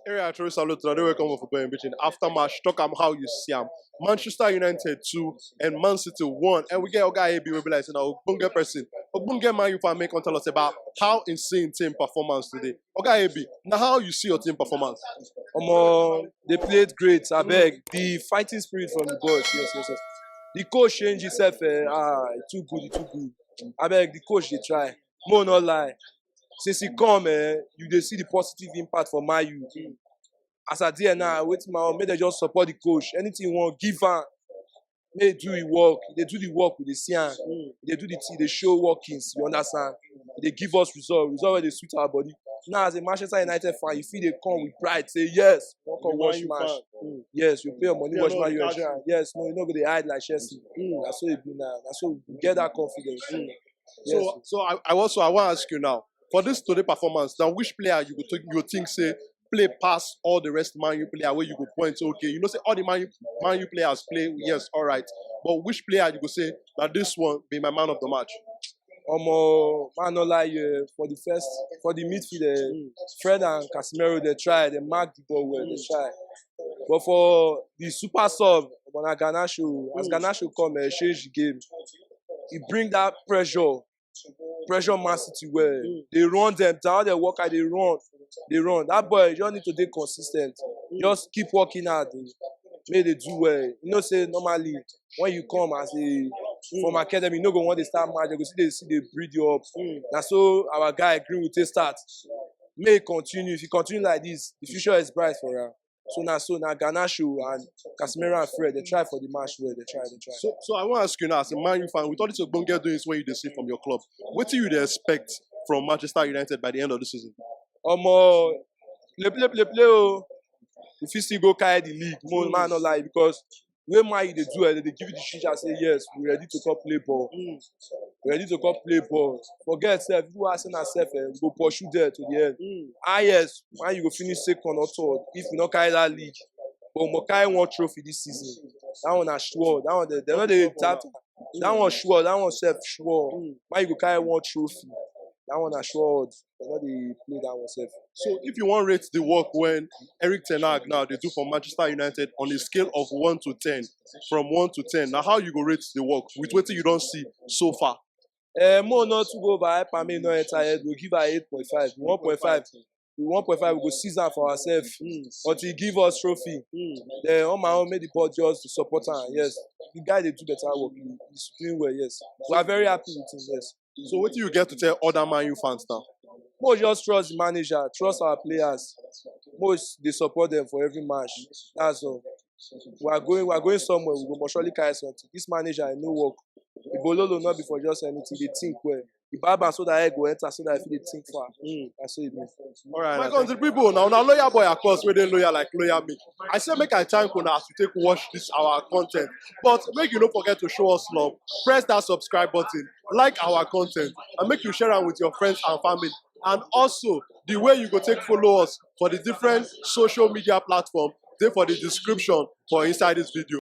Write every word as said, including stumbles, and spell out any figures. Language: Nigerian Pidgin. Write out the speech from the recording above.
Area Troy Salute, today we come for Bayern Beach. After match, talk am how you see am. Manchester United two and Man City one. And we get Oga A B, we be like, say, now, ogbonge person. Ogbonge Man U fan make come tell us about how insane team performance today. Oga A B, now how you see your team performance? Omo, they played great. I beg the fighting spirit from the boys. Yes, yes, yes. The coach change himself. Eh, ah, e too good, e too good. I beg the coach they try. Mo no lie. Since he come, eh, you dey see the positive impact for Man U. As I there now, wait my own. Make they just support the coach. Anything you want, give am. Make do the work. They do the work with the see am. They do the thing. They show workings. You understand? They give us result. Result where they suit our body. Now, as a Manchester United fan, you feel they come with pride. Say yes. Won't come watch match. Yes, you pay your money, watch match. You enjoy. Yes, no, you know, they hide like Chelsea. That's so it be now. That's so we get that confidence. So, so I, I also I want to ask you now for this today performance. Now, which player you go think you think say play past all the rest Man U player where you go point to? Okay, you know say all the Man U, Man U players play, yes, all right. But which player you go say that this one be my man of the match? Omo, man no lie, uh, for the first, for the midfield, uh, Fred and Casemiro, they try, they mark the ball well, they try. But for the super sub, Omo, na Garnacho, as Garnacho come, uh, change the game. He bring that pressure, pressure Man City well. They run them down, they work out, they run, they run. That boy just need to be consistent. Just keep working hard. Make they do well. You know, say normally when you come as a from academy, you no go want to start match. They go see they see they breed you up. Now so our guy Greenwood take start. May he continue. If he continue like this, the future is bright for him. So now so now Garnacho and Casemiro and Fred they try for the match well. They try, they try. So, so I want to ask you now, as a Man U fan, with all these ogbonge doings when you dey see from your club, what do you dey expect from Manchester United by the end of the season? Omo, play play play play oh. If you still go carry the league, more man no lie because when man you dey do it, they give you the change and say yes, we ready to come play ball. We ready to come play ball. Forget self, you ask na self, eh, we go pursue there to the end. Ah yes, man you go finish second or third if we no carry that league. But we must carry one trophy this season. That one na sure. That one they, they no dey doubt. That one sure. That one self sure. Man you go carry one trophy. That one na sure. They no dey play that one self. So if you want rate the work when Eric Ten Hag now they do for Manchester United on a scale of one to ten, from one to ten, now how you go rate the work with what you don't see so far? Uh, more not to go by hyper me no enter head. We give her eight point five, one point five. We one point five we go seize am for ourselves. But he give us trophy. Then on my own make the board just support am. Yes, the guy they do better work. He, he's doing well. Yes, we are very happy with him. Yes. So what do you get to tell other Man U fans now? Most just trust the manager, trust our players. Most they support them for every match. That's all. We are going, we are going somewhere. We go must surely carry something. This manager, I know work. The Bololo not be for just anything. They think well. The Baba so that I go enter so that I feel they think far. That's what it means. All right, my country people, now now loyal boy, of course, where they loyal like loyal me. I say make I thank you as you take watch this our content, but make you don't forget to show us love. Press that subscribe button, like our content, and make you share it with your friends and family. And also the way you go take follow us for the different social media platform, they for the description for inside this video.